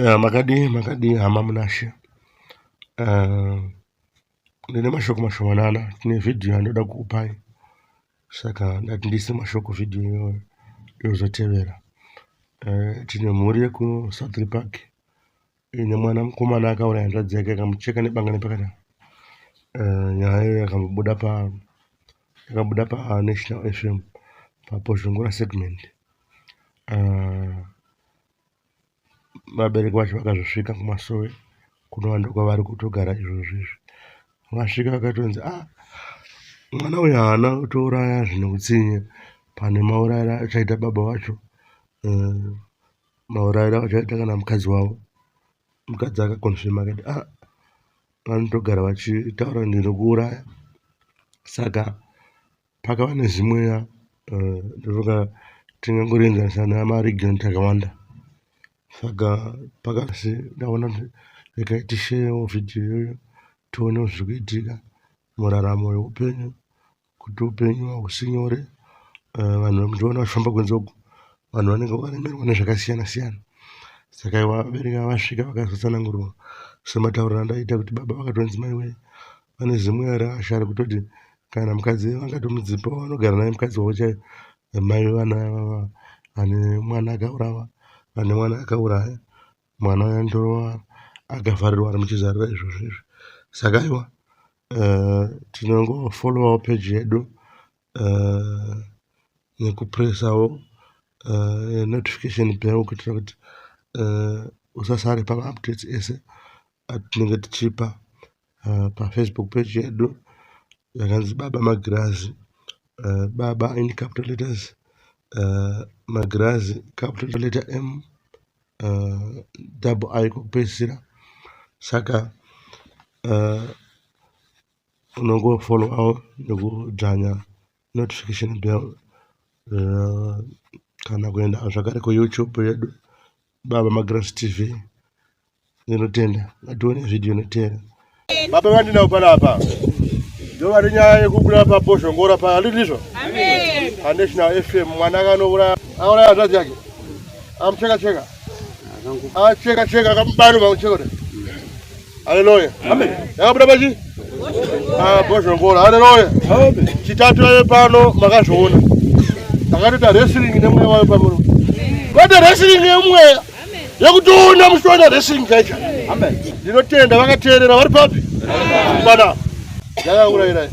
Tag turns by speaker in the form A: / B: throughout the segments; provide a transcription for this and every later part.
A: Makadii makadii hama munaShe. Ndine mashoko mashomanana tine vhidhiyo yandoda kukupai saka ndati ndiise mashoko vhidhiyo iyoyo yozotevera. Tine mhuri yekuSouth Park ine mwana mukomana akauraya hanzvadzi yake akamucheka nebanga nepakati. Nyaya iyoyo yakambobuda pa yakabuda paNational FM paBhozhongora segment. Vabereki vacho vakazosvika kumasowe kunova ndokwavari kutogara izvozvi izvi. Vasvika vakatonzi ah mwana uyu haana kutouraya zvine utsinye pane maurayiro achaita baba vacho maurayiro achaita kana mukadzi wavo. Mukadzi akakonfema akati ah vanotogara vachitaura ndinokuuraya saka Pakava nezimweya ndofunga tingangorienzanisa namaregion takawanda saka pakasi ndaona kuti regai tisheyewo vhidhiyo iyoyo tionewo zviri kuitika muraramo yeupenyu kuti upenyu hausi nyore vanhu muchiona vachifamba kunze uku vanhu vanenge vakaremerwa nezvakasiyana siyana saka vabereki ava vasvika vakazotsanangurwa sematauriro andaita kuti baba vakatonzi maiwee Pane zimweya rehasha rekutoti kana mukadzi vangatomudzipa vanogara naye mukadzi wavo chaiye mai vevana ivava vane mwana akaurawa vane mwana akauraya mwana uya ndova akavharirwa ari muchizarira izvozvo izvi saka aiwa tinongofollowawo page yedu nekupresawo notification bell kuitira kuti usasare pamaupdates ese atinenge tichipa pafacebook page yedu yakanzi baba magirazi baba in capital letters magirazi capital letter m double i kwekupedzisira saka unongofollowawo nekudzvanya notification bell kana kuenda zvakare kuyoutube yedu Baba Magirazi TV ndinotenda ngatione video inoteera. Baba vandinawo panapa ndo vari nyaya yekubuda pabhozhongora pa handiti ndizvo panational fm mwana akanouraya auraya hanzvadzi yake amucheka cheka acheka cheka akamubaya nobva mucheka Haleluya. Amen. Yakabuda pachi? Ah, bhozhongora. Haleluya. Amen. Chitatu yave pano makazviona. Takatoita wrestling nemweya wayo pamuno. Kwete wrestling yemweya. Yekutoona muchitoona wrestling chaicho. Amen. Ndinotenda vakateerera vari papi? Pana. Yakaurayira.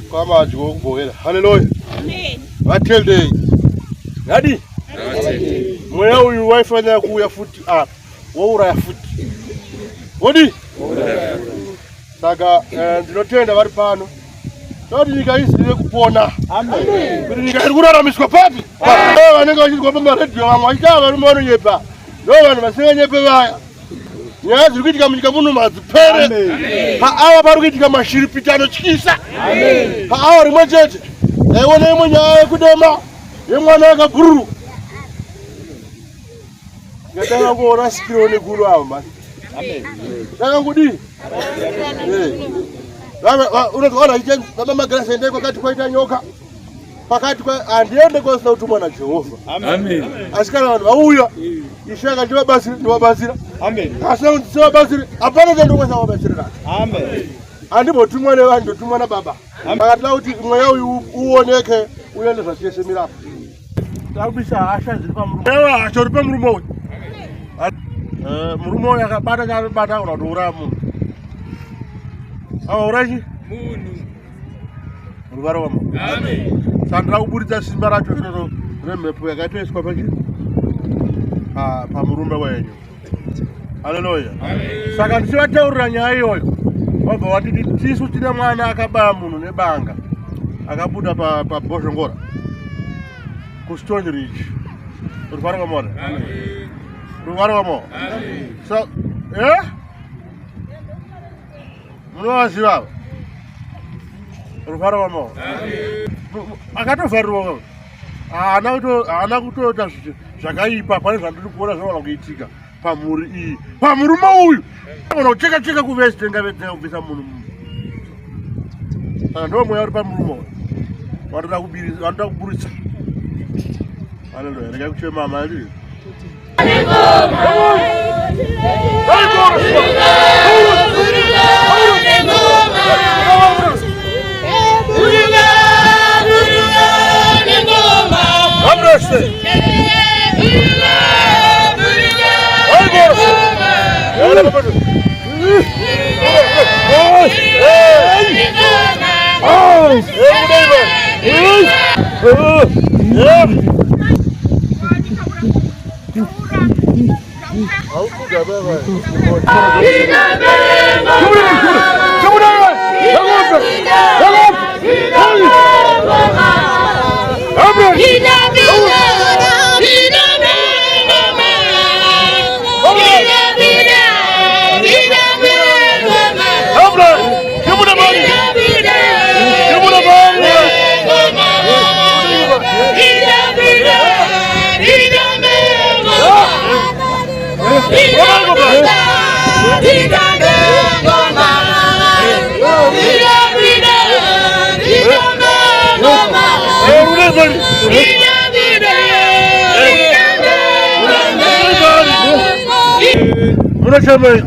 A: Kwamadyo kubhowera. Haleluya. Amen. Vatendei. Ngadi. Mweya uyu waifanira kuuya futi apa. Wouraya futi. Wodi? Saka eh, ndinotenda vari pano. Toti nyika izive kupona. Amen. Kuti nyika iri kuraramiswa papi? Eh, vanenge vachinzwa pamaredhiyo vamwe vachitaa varume vanonyepa. Ndo vanhu vasinganyepe vaya. Nyaya dziri kuitika munyika muno hadzipere. Paawa pari kuitika mashiripiti anotyisa. Paawa rimwe chete ndaiona imwe nyaya yekudema yemwana akabhururuka. Ngatanga kuona sikiro negulo avo mani. Takangudii? Unozoona baba Magrasa endai kwakati kwaita nyoka pakati handiende kwasina kutumwa najehovha asi kana vanhu vauya ishe akandivabatsira ndinovabatsira asina kuti ndivabatsire hapana chandokwanisa kuvabatsira nacho handimbotumwa nevanhu ndotumwa nababa akatida kuti mweya uyu uoneke uende zvachese mirapo takubisa hasha dziri pamurume hasha uri pamurume uyu eh, murume uyu akabata chaanobata kana kutouraya munhu awauraya chi munhu ruvaro wamo saka kuburitsa simba racho iroro remhepo yakatoiswa pachi pamurume wenyu haleluya saka ndichivataurira nyaya iyoyo vabva vatiti tisu tine mwana akabaya munhu nebanga akabuda pabhozhongora kustone ridge ruvaro vamona ruvaro vamona so eh? Munovaziva ava? Rufaro vamawa. Akatovharirwa haana kuto haana kutoita zvakaipa pane zvandiri kuona zvinoona kuitika pamhuri iyi pamurume uyu agona kucheka cheka kuvesitenga vetenga kubvisa munhu saka ndo mweya uri pamurume uyu vanoda kuburitsa. Haleluya. Regai kuchema mari. Munochemei?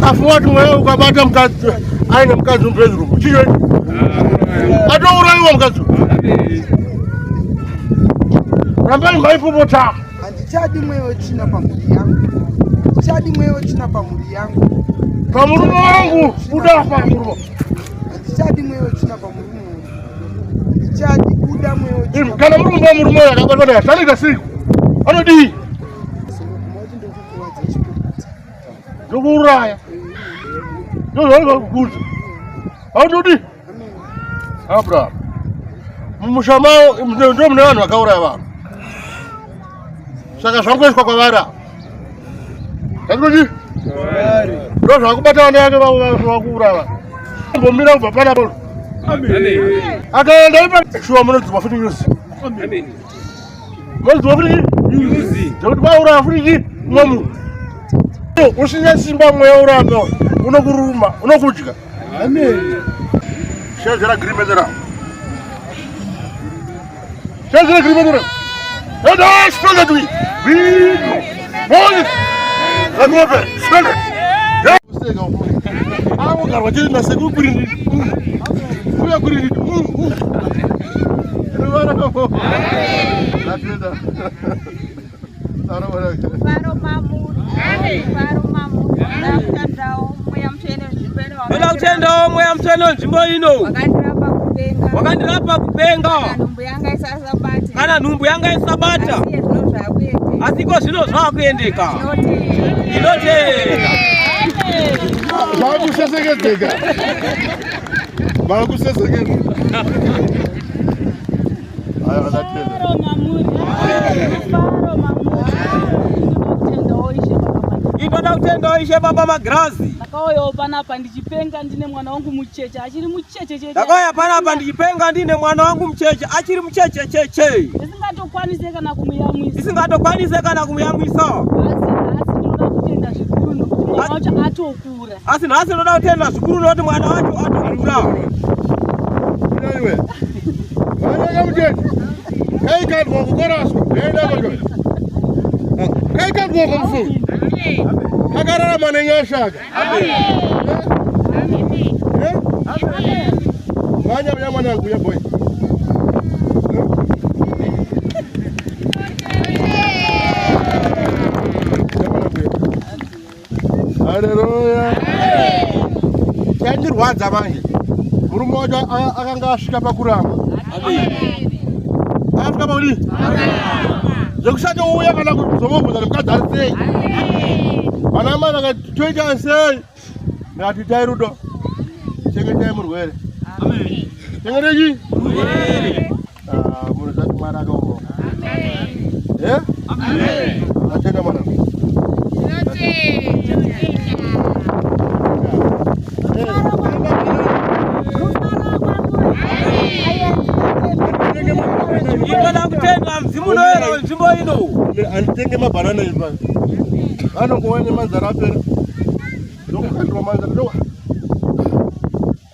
A: Afu watu wewe ukabata mkazi aina mkazi mubedroom chicho atourayiwa mkazi rambai maipopota.
B: Handichadi mweya wetsvina pamhuri yangu, handichadi mweya wetsvina pamhuri yangu,
A: pamurume wangu buda pamurume.
B: Handichadi mweya wetsvina pamurume wangu, handichadi buda mweya wetsvina.
A: Kana murume wa murume uyo akabatwa naye anoita sei? Anodii?
B: Zvinoguma kuti ndokukuvadza chipopota.
A: Ndokuuraya. Ndozvaanoda kukudza. Hautodi? Abraham. Mumusha mavo ndo mune vanhu vakauraya vanhu. Saka zvangoiswa kwavari ava. Zvatoti? Ndo zvakubata vana vake vakuuraya vanhu. Mbomira kubva panapa. Akaenda ipa shuwa munodzimwa futi news. Munodzimwa futi news. Zvekuti vauraya futi chii? Mumwe munhu. Usina simba mweya uramba unokuruma, unokudya. Shedzera agreement ravo. Shedzera agreement ravo. And I spell it we. We know. Moses. Rakope. Spell it. Avogarwa chete nasekuru kurini. Kuya kurini. Atenda.
C: Faro mamuri. Faro mamuri. Ndoda kutendawo mweya mutsvene wenzvimbo ino.
D: Ndoda kutendawo mweya mutsvene wenzvimbo ino.
C: Wakandirapa kupenga.
D: Wakandirapa kupenga.
C: Kana nhumbu yanga isasabate.
D: Kana nhumbu yanga isabata.
C: Asi iye zvino zvakuendeka.
D: Asi iko zvino zvakuendeka.
C: Tinotenda.
D: Ndinotenda.
A: Vakusesekedzeka. Vakusesekedzeka. Aiwa ndatenda.
E: Rufaro mamuri. Rufaro mamuri. Ndinokutendawo Ishe Baba Magirazi.
D: Inoda kutendawo Ishe Baba Magirazi.
E: Ndakauyawo panapa ndichipenga ndine mwana wangu mucheche achiri mucheche cheche.
D: Ndakauya panapa ndichipenga ndine mwana wangu mucheche achiri mucheche cheche.
E: Ndisingatokwanise kana kumuyamwisa.
D: Ndisingatokwanise kana kumuyamwisa.
E: Asi nhasi ndinoda kutenda zvikuru nokuti mwana wacho atokura.
D: Asi nhasi ndinoda kutenda zvikuru nokuti mwana wacho atokura.
A: Iwe. Mwana kamucheche. Kaikandwa kukoraswa. Enda kocho. Kaikandwa kumufunga. Kakararama nenyasha aka. Amen. Amen. Manya manya mwanangu ya boy. Haleluya. Chandirwadza manje. Murume wacho akanga asvika pakuramba. Asvika pakudii? Zvekusatouya kana kuzomubvunza kuti mukadzi ari sei. Vana mai vakati toita sei? Ndikati itai rudo. Chengetai murwere. Chengetai chii? Ah, munoziva kuti Mwari akaoma. Eh? Atenda mwanangu.
D: Inoda kutenda mudzimu unoyera wenzvimbo ino.
A: Anditenge mabhanana ipa. Vanongouya nemanzara apera. Ndokukandwa manzara ndo.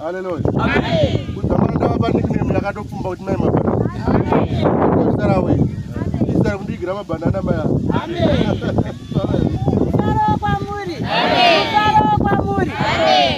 A: Haleluya. Kudzamara ndavapa nickname yakatopfumba kuti mai mabhanana. Zita ravo iri. Izita rekundiigira mabhanana maya.
E: Rufaro kwamuri. Rufaro kwamuri.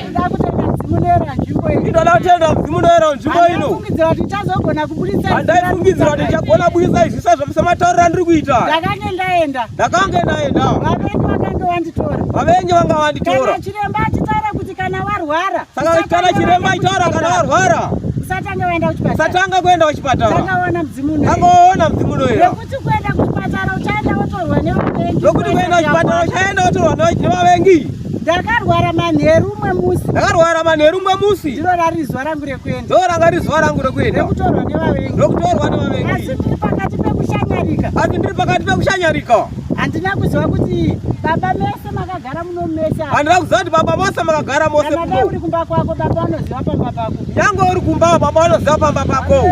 E: Ndoda kutenda mudzimu unoyera nzvimbo ino.
D: Inoda kutenda mudzimu unoyera wenzvimbo ino.
E: Handaifungidzira kuti ndichazogona kuburitsa
D: Handaifungidzira kuti ndichagona kuburitsa izvi sezvo sematauriro andiri kuita.
E: Ndakange ndaenda.
D: Ndakange ndaenda.
E: Vavengi vakange vanditora.
D: Vavengi vanga vanditora.
E: Kana chiremba achitaura kuti kana warwara.
D: Saka kana chiremba achitaura kana warwara.
E: Usatange waenda kuchipatara.
D: Usatanga kuenda kuchipatara.
E: Tanga waona mudzimu unoyera.
D: Tanga waona mudzimu unoyera.
E: Nekuti kuenda kuchipatara uchaenda wotorwa nevavengi.
D: Nokuti kuenda kuchipatara uchaenda wotorwa nevavengi.
E: Ndakarwara manheru umwe musi.
D: Ndakarwara manheru umwe musi.
E: Ndiro rari zuva rangu rekuenda.
D: Ndiro ranga riri zuva rangu rekuenda.
E: Rekutorwa nevavengi.
D: Rekutorwa nevavengi.
E: Asi ndiri pakati pekushanyarika.
D: Asi ndiri pakati pekushanyarika.
E: Handina kuziva kuti baba mese makagara muno mese apa.
D: Handina kuziva kuti baba mose makagara mose
E: Kana dai uri kumba kwako baba vanoziva pamba pako.
D: Nyange uri kumba baba vanoziva pamba pako.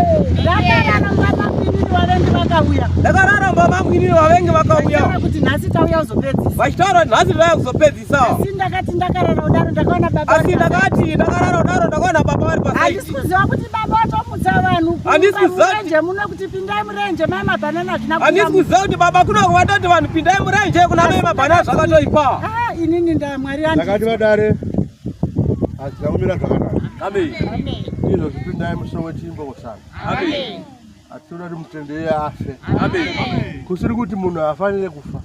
E: Ndakarara mumba makwinini vavengi vakauya.
D: Ndakarara mumba makwinini vavengi vakauya.
E: Vachitaura kuti nhasi tauya kuzopedzisa.
D: Vachitaura kuti nhasi tauya kuzopedzisa.
E: Asi ndakati ndakarara kudaro ndakaona baba.
D: Asi ndakati ndakarara kudaro ndakaona baba vari pasaidi.
E: Handisi kuziva kuti baba vatomutsa vanhu.
D: Handisi kuziva
E: murenje muno kuti pindai murenje mai mabhanana hazvina
D: Handisi kuziva kuti baba kuno vatoti vanhu pindai murenje kuna mai mabhanana zvakatoipa.
E: Ah, inini ndamwari andi.
A: Ndakati vadare hazvina kumira zvakanaka.
D: Amen.
A: Izvo zvipindai musowe timbokosana.
D: Amen.
A: Hatinoda kuti mutendei afe.
D: Amen.
A: Kusiri kuti munhu haafanire kufa.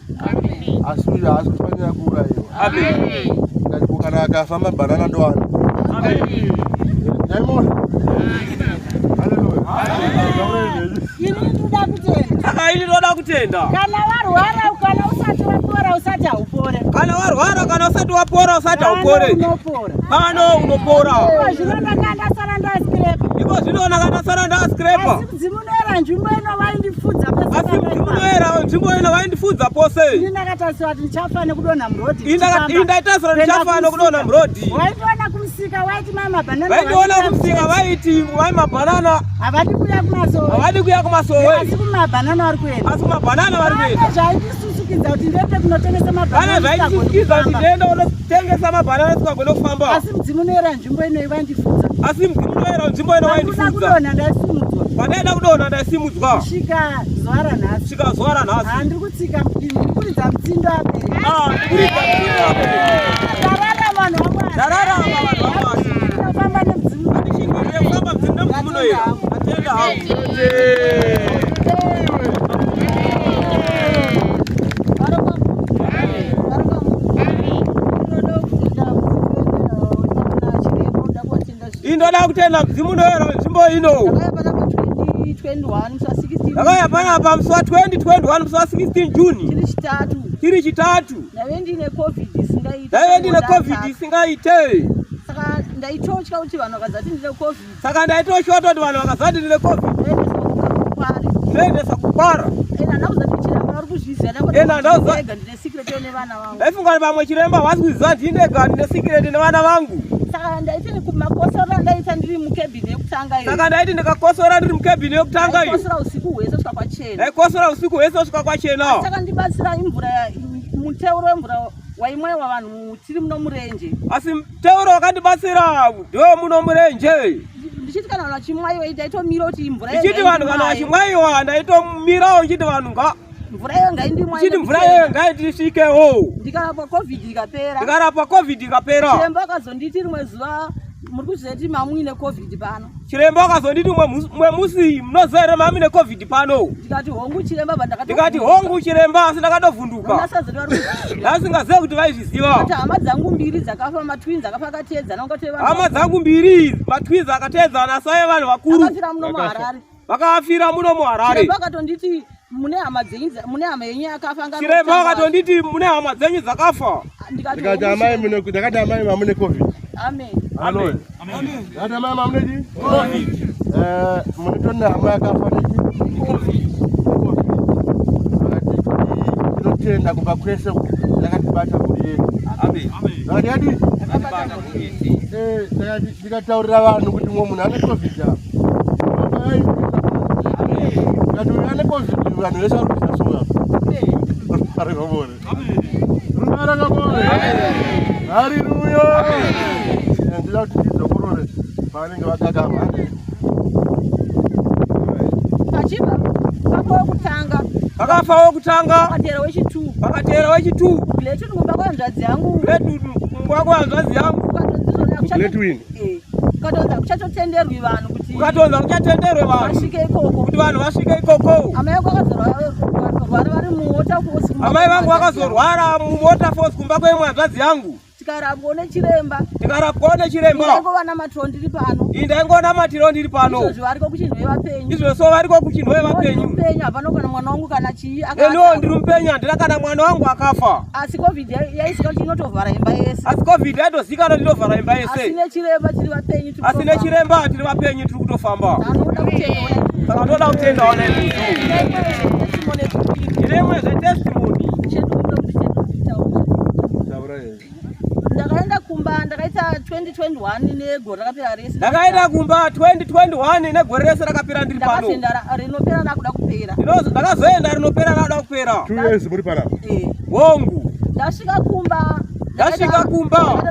A: Asi uyu haasi kufanira kuurayiwa.
D: Amen.
A: Ndati ko kana akafa mabhanana ndoani.
D: Amen.
A: Ndaimona. Haleluya. Amen.
E: Ini ndoda kutenda.
D: Saka ini ndoda kutenda.
E: Kana warwara kana usati wapora usati haupore.
D: Kana warwara kana usati wapora usati haupore.
E: Pano unopora.
D: Pano unopora.
E: Iko zvino ndanga ndasara ndascraper.
D: Iko zvino ndanga ndasara ndascraper.
E: Asi mudzimu unoyera nzvimbo ino vaindifudza pose.
D: Asi mudzimu unoyera nzvimbo ino vaindifudza pose.
E: Ini ndakatarisira kuti ndichafa nekudonha murodhi.
D: Ini ndaitarisira kuti ndichafa nekudonha murodhi.
E: Waindiona kumusika waiti mai mabhanana.
D: Vaindiona kumusika vaiti mai mabhanana.
E: Havadi kuuya kumasowe.
D: Havadi kuuya kumasowe.
E: Asi kumabhanana vari kuenda.
D: Asi kumabhanana vari kuenda.
E: Pane zvaindisusikidza kuti ndiende kunotengesa mabhanana.
D: Pane zvaindisusikidza kuti ndiende kunotengesa mabhanana sikagone kufamba.
E: Asi mudzimu unoyera nzvimbo ino vaindifudza.
D: Asi mudzimu unoyera nzvimbo ino vaindifudza.
E: Kudonha ndaisimudzwa.
D: Pandaida kudonha ndaisimudzwa.
E: Kusvika zuva ranhasi.
D: Kusvika zuva ranhasi.
E: Handiri kutsika ndikuridza mutsindo abereki.
D: Ah, ndikuridza mutsindo abereki.
E: Ndararama vanhu vaMwari.
D: Ndararama vanhu vaMwari.
E: Ndinofamba nemudzimu.
D: Handishingirire kufamba nemudzimu unoyera. Atenda hangu. Indoda kutenda mudzimu unoyera wenzvimbo Nzvimbo ino.
E: Ndakauya panapa 2021 musi wa 16.
D: Ndakauya panapa musi wa 2021 musi wa 16 June.
E: Chiri chitatu.
D: Chiri chitatu.
E: Ndaive ndine COVID isingaite.
D: Ndaive ndine COVID isingaite.
E: Saka ndaitotya kuti vanhu vakazati ndine COVID.
D: Saka ndaitotya kuti vanhu vakazati ndine COVID. Ndoendesa kukwara. Ndaifunga kuti vamwe chiremba havasi kuziva ndini ndega ndine secret nevana vangu.
E: Saka ndaiti kumakosora ndaita ndiri mukebhini yekutanga iyo.
D: Saka ndaiti ndikakosora ndiri mukebhini yekutanga iyo.
E: Ndaikosora usiku hwese kusvika kwachena.
D: Ndaikosora usiku hwese kusvika kwachena.
E: Saka ndibatsira imvura muteuro wemvura waimwaiwa vanhu tiri muno murenje.
D: Asi muteuro wakandibatsira ndiwo muno murenje.
E: Ndichiti kana vanhu vachimwaiwa ndaitomira kuti imvura
D: Ndichiti vanhu kana vachimwaiwa ndaitomirawo ndichiti vanhu nga
E: mvura iyo ngaindimwa.
D: Ndichiti mvura iyoyo ngaindisvikewo.
E: Ndikarapwa COVID ikapera.
D: Ndikarapwa COVID ikapera.
E: Chiremba akazonditi rimwe zuva muri kuzveti mamuine COVID pano.
D: Chiremba akazonditi mumwe musi munoziva here mamuine COVID pano.
E: Ndikati hongu chiremba ba ndakati.
D: Ndikati hongu chiremba asi ndakatovhunduka. Ndasingazive kuti vaizviziva.
E: Kuti hama dzangu mbiri dzakafa matwins akafa akateedzana ungatove vanhu.
D: Hama dzangu mbiri matwins akateedzana asi vaive vanhu vakuru.
E: Vakafira muno muHarare.
D: Vakafira muno muHarare.
E: Chiremba akatonditi mune hama dzenyu mune hama yenyu yakafa
D: ngano. Chiremba akatonditi mune hama dzenyu dzakafa.
A: Ndikati amai mune ndakati amai mamune COVID.
E: Amen.
A: Amen. Amen. Ndakati amai mamune chi? COVID. Eh mune tone hama yakafa nechi? COVID. Vakati tinotenda kubva kwese yakatibata mhuri yedu.
D: Amen.
A: Ndakati yadi?
D: Yakatibata mhuri yedu.
A: Eh ndakati ndikataurira vanhu kuti mumwe munhu ane COVID apa. Ndikati uyu ane COVID vanhu vese vari kuita so apa. Rugare Rugare kwamuri. Hallelujah. Ndinoda kuti ndidzokorore pavanenge vakagama.
E: Pachibva pako wekutanga.
D: Pakafa wekutanga.
E: Pakateera wechitu.
D: Pakateera wechitu.
E: Gletwin kumba kwehanzvadzi yangu.
D: Gletwin kumba kwehanzvadzi yangu.
A: Gletwin.
E: Eh. Ukatonzi hakuchatotenderwi vanhu kuti
D: Ukatonzi hakuchatenderwe vanhu
E: vasvike ikoko.
D: Kuti vanhu vasvike ikoko.
E: Amai vangu vakazorwara vari muwater force.
D: Amai vangu vakazorwara muwater force kumba kwemwe hanzvadzi yangu.
E: Tikarapwa nechiremba.
D: Tikarapwa nechiremba.
E: Ndaingova namatiro ndiri pano.
D: Ini ndaingova namatiro ndiri pano.
E: Izvozvo variko kuchinhoyi vapenyu.
D: Izvozvo variko kuchinhoyi vapenyu.
E: Mupenyu hapana kana mwana wangu kana chii
D: akafa. Neniwo ndiri mupenyu handina kana mwana wangu akafa.
E: Asi COVID yaisika kuti inotovhara imba yese.
D: Asi COVID yaitozikanwa kuti inovhara imba yese.
E: Asi nechiremba tiri vapenyu tiri
D: Asi nechiremba tiri vapenyu tiri kutofamba. Saka toda kutenda ona izvozvo. Ndine imwe zvetestimony.
E: Ndakaenda kumba ndakaita 2021 negore rakapera rese.
D: Ndakaenda kumba 2021 negore rese rakapera ndiri pano.
E: Ndakazoenda rinopera rakuda kupera.
D: Ndakazoenda rinopera rakuda kupera.
A: 2 years muri panapa.
E: Eh.
D: Hongu.
E: Ndasvika kumba.
D: Ndasvika kumba.
E: Ndakaita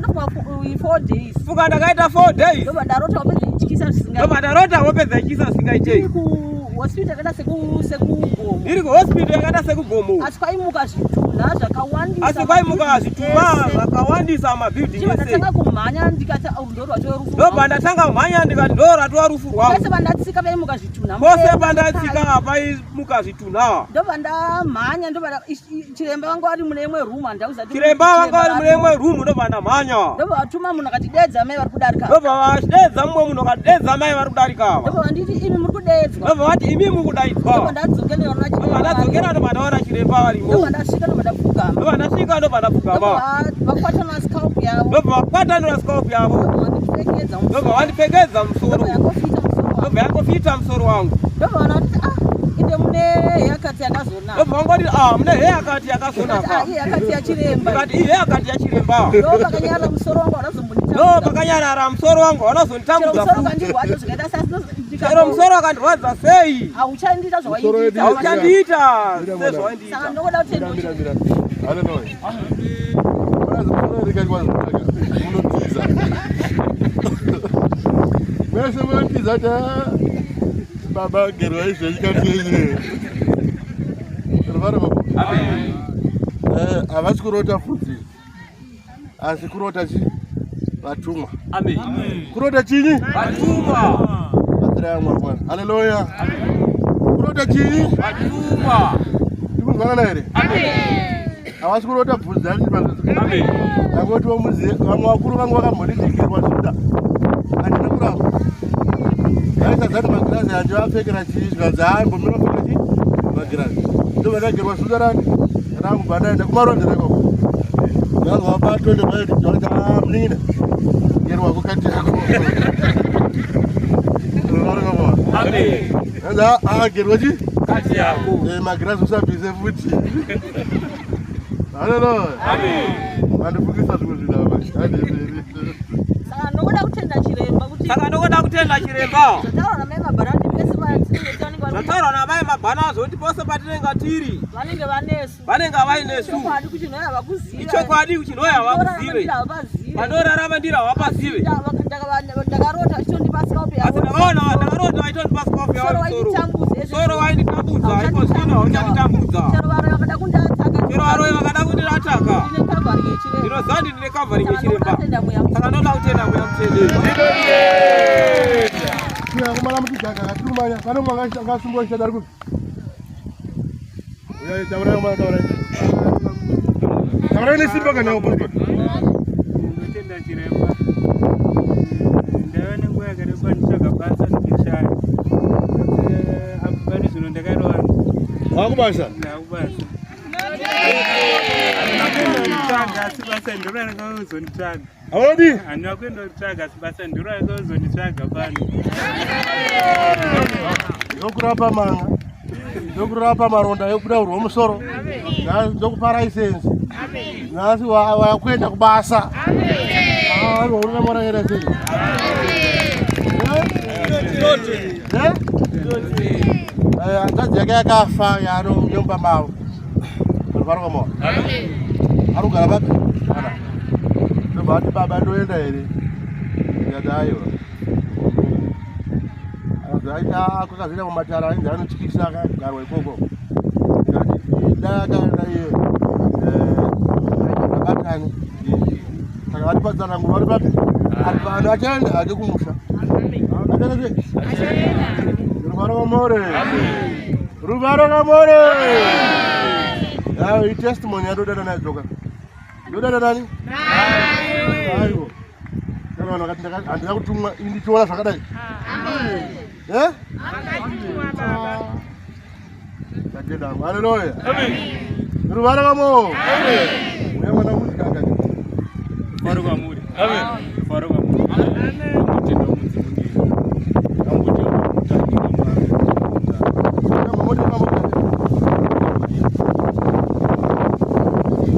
E: 4 days.
D: Fuka ndakaita 4 days.
E: Ndobva ndarota hope dzaityisa zvisingaite.
D: Ndobva ndarota hope dzaityisa zvisingaite.
E: Ndiri ku hospital yakaita sekugomo.
D: Ndiri ku hospital yakaita sekugomo.
E: Asi kwaimuka zvitunha zvakawandisa.
D: Asi kwaimuka zvitunha zvakawandisa mabuilding
E: ese.
D: Ndatanga
E: kumhanya ndikati ndo rwatova rufu.
D: Ndobva ndatanga kumhanya ndikati ndo rwatova rufu rwangu.
E: Pose pandatsika paimuka zvitunha.
D: Pose pandatsika paimuka zvitunha.
E: Ndobva ndamhanya ndobva chiremba vangu vari mune imwe room handauza.
D: Chiremba vangu vari mune imwe room ndobva ndamhanya.
E: Ndobva vatuma munhu akatidedza mai vari kudarika.
D: Ndobva vadedza mumwe munhu akatidedza mai vari kudarika ava.
E: Ndobva vanditi imi muri kudedzwa.
D: Ndobva vati imi muri kudaidzwa.
E: Ndobva ndadzokera ndikaona chiremba.
D: Ndobva ndadzokera ndobva ndaona chiremba varimo.
E: Ndobva ndasvika ndobva ndapfugama.
D: Ndobva ndasvika ndobva ndapfugama.
E: Ndobva vakwatanura scalp yavo.
D: Ndobva vakwatanura scalp yavo.
E: Ndobva vandipfekedza musoro.
D: Ndobva vandipfekedza musoro.
E: Ndobva yangofita musoro wangu.
D: Ndobva yangofita musoro wangu.
E: Ndobva vanoti ah inde mune haircut yakazonaka.
D: Ndobva vangoti ah mune haircut yakazonaka.
E: Ah, iyi haircut yachiremba.
D: Ndikati iyi haircut yachiremba.
E: Ndo pakanyarara musoro wangu wanazombonitambudza.
D: Ndo pakanyarara musoro wangu wanazonditambudza.
E: Chero musoro ukandirwadza zvikaita sasi.
D: Chero musoro ukandirwadza sei?
E: Hauchandiita zvawaindiita.
D: Hauchandiita sezvawaindiita.
E: Saka ndokuda kutenda.
A: Mira mira. Hallelujah. Munotiza. Mese munotiza ta baba gerwa izvo chikatiyeye. Ruvara baba.
D: Amen.
A: Eh, havasi kurota futi. Asi kurota chi vatumwa.
D: Amen.
A: Kurota chinyi?
D: Vatumwa.
A: Batsirai Mwari mwana. Hallelujah. Amen. Kurota chinyi?
D: Vatumwa.
A: Tikunzwanana here?
D: Amen.
A: Havasi kurota bvudzi rani
D: Amen.
A: Ndangoti vomuzive vamwe vakuru vangu vakambondidigerwa zvuda. Handina kuramba. Vaisazati magirazi andi vapfekera chii zvikanzi haa mbomira pfeka chii magirazi. Ndobva ndagerwa suta rani rangu bva ndaenda kumarondera ikoko. Ndakazwa vabatwa ndobva haa munin'ina gerwa kukati yako. Amen. Gerwa chii?
D: Kati yako.
A: Magirazi usabvise futi. Haleluya.
D: Amen.
A: Vandifungisa zvimwe zvinhu apa.
C: Saka ndokuda kutenda chiremba kuti
D: Saka ndokuda kutenda chiremba.
C: zvataurwa namai Mabhana kuti pese patinenge vanenge vari-
D: Zvataurwa namai Mabhana zvoti pose patinenge tiri
C: vanenge vanesu.
D: vanenge vainesu.
C: Ichokwadi kuti nhoi havakuzive.
D: Ichokwadi kuti nhoi havakuzive.
C: Havazive.
D: Pandorarama ndiri havapazive.
C: Ndakarota vachitondipa scalp
D: Asi
C: yavo.
D: ndakaona ndakarota vachitondipa scalp yavo
C: Soro
D: musoro.
C: wainditambudza.
D: Soro wainditambudza iko zvino hauchanditambudza.
C: Chero varoyi vakada kundiataka.
D: Chero varoyi vakada kundiataka.
C: Ndine covering yechiremba.
D: Ndinoziva kuti ndine covering
C: Saka
D: yechiremba.
C: ndokuda kutenda mweya
D: Saka ndoda kutenda mweya mutsvene.
A: Kumana mutigaga katirumanya pane mumwe angasungwa achishanda ari kupi? Uyai taurai mwana taurai. Taurai nesimba kana upostori.
F: Ndinotenda chiremba. Ndaiva nenguva yakareba nditsvaga basa ndikashaya. Asi apo pane zvino ndakarowana
A: Wakubasa.
F: ndakubasa. Handina kuenda asi basa ndiro rakauzonditsvaga.
A: Haunodi?
F: Handina kuenda kutsvaga asi basa ndiro rakauzonditsvaga pano.
A: Ndokurapa manga. Ndokurapa maronda ekuda urwa musoro. Ndokupa license. Nhasi wakuenda kubasa. Ah, unoona mwana yera sei? Eh? Eh, hanzvadzi yake yakafa yaano mavo. Ruvaro kwamawa. Ari kugara papi? Ana. Ndobva ati baba ndoenda here? Ndikati aiwa. Aita kwakazoita mumatara ainzi anotyisa akagarwa ikoko. Ndikati dai akaenda iye aita abatani. Saka vati patsananguro vari papi? Vanhu achaenda hake kumusha. Achaenda sei? Ruvaro kwamore. Ruvaro kwamore. Yayo itestimony yandodada nayo dzoka. Ndodada nani? Aiwa. Kana vanhu vakati handina kutumwa ini ndichiona zvakadai. Eh? Tatenda. Haleluya. Ruvaro kwamo. Uya mwana kuti kaka.
F: Rufaro kwamuri. Rufaro kwamuri. Ndinotenda mudzimu ndiri. Ndangotenda kutanga Mwari.
A: Kama moto kama moto.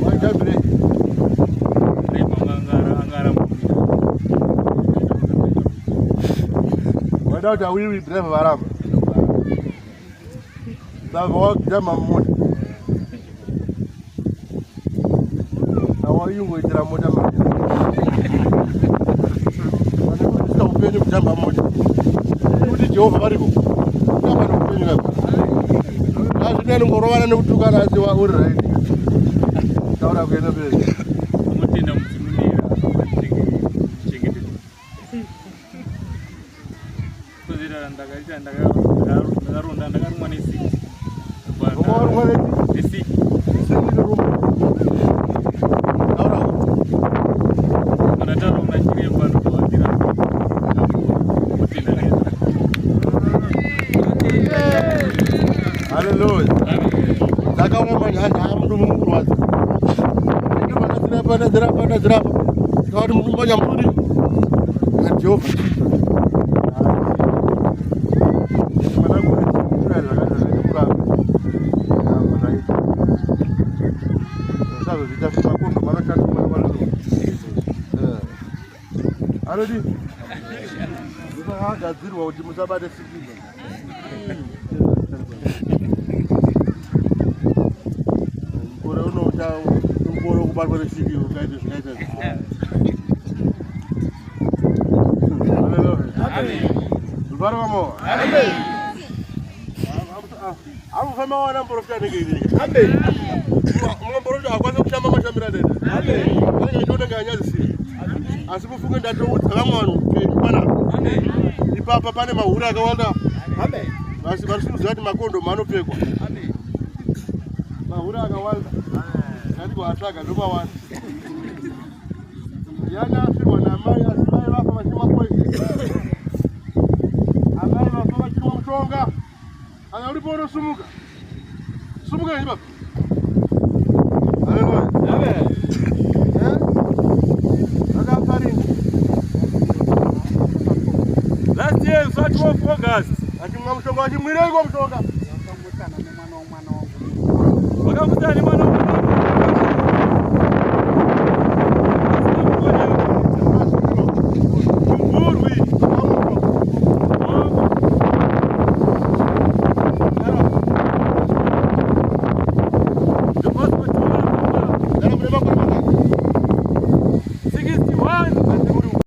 A: Wajabire.
F: Rema anga arambomira.
A: Wada kuti awiwi driver varamba. Saka wakujamba mumota. Awayingoitira mota manje. Pane kuisa upenyu kujamba mota. Kuti Jehovha variko. Kutamba neupenyu kako. Azvineni ngorovana nekutukana asi uri right. Taura kuenda mberi.
F: Ndinotenda mudzimu ndiri akandichengetedza. Kozoita ndakaita ndakaronda ndakarumwa nesiki.
A: Wakarumwa
F: nesiki.
A: Taura.
F: Ndataura chiremba ndobva ndinotenda nezvo.
A: Haleluya. Ndakaona manje hanzi haa mudumu mukurwadza. Ndobva ndadzirapa ndadzirapa ndadzirapa. Ndikati mudumu manje hamudi. Ndikati Jehovha chii? Mwanangu zvakaita kurapa. Zvaita. Usazozviita makondo anoshandiswa mwana. Anodi? Musakagadzirwa kuti musabate sikiza. Mukore uno mukore wekubatwa nesiki ukaita zvikaita. Haleluya. Ruvaro kwamo. Amufamba wana muprofita anenge iri. Mumwe muprofita akwanisa kushamba mashambiro anoita. Anenge achiona kunge anyadzisira. Asi mufunge ndatoudza vamwe vanhu upenyu panapa. Ipapa pane mahure akawanda. Vasi vari kuziva kuti makondomu anopfekwa. Mahure akawanda. Ngati kuatsvaga ndomawana. Yana afirwa namai asi mai vafa vachimwa poison. Amai Kana uripo unosumuka. Sumuka nyi baba. Haleluya.
D: Amen.
A: Eh? Vakafa rini?
F: Last year, 12 August.
A: Achimwa mushonga, achimwireiko mushonga?
B: Vakamutsana nemwana womwana wangu.
F: Vakamutsana nemwana.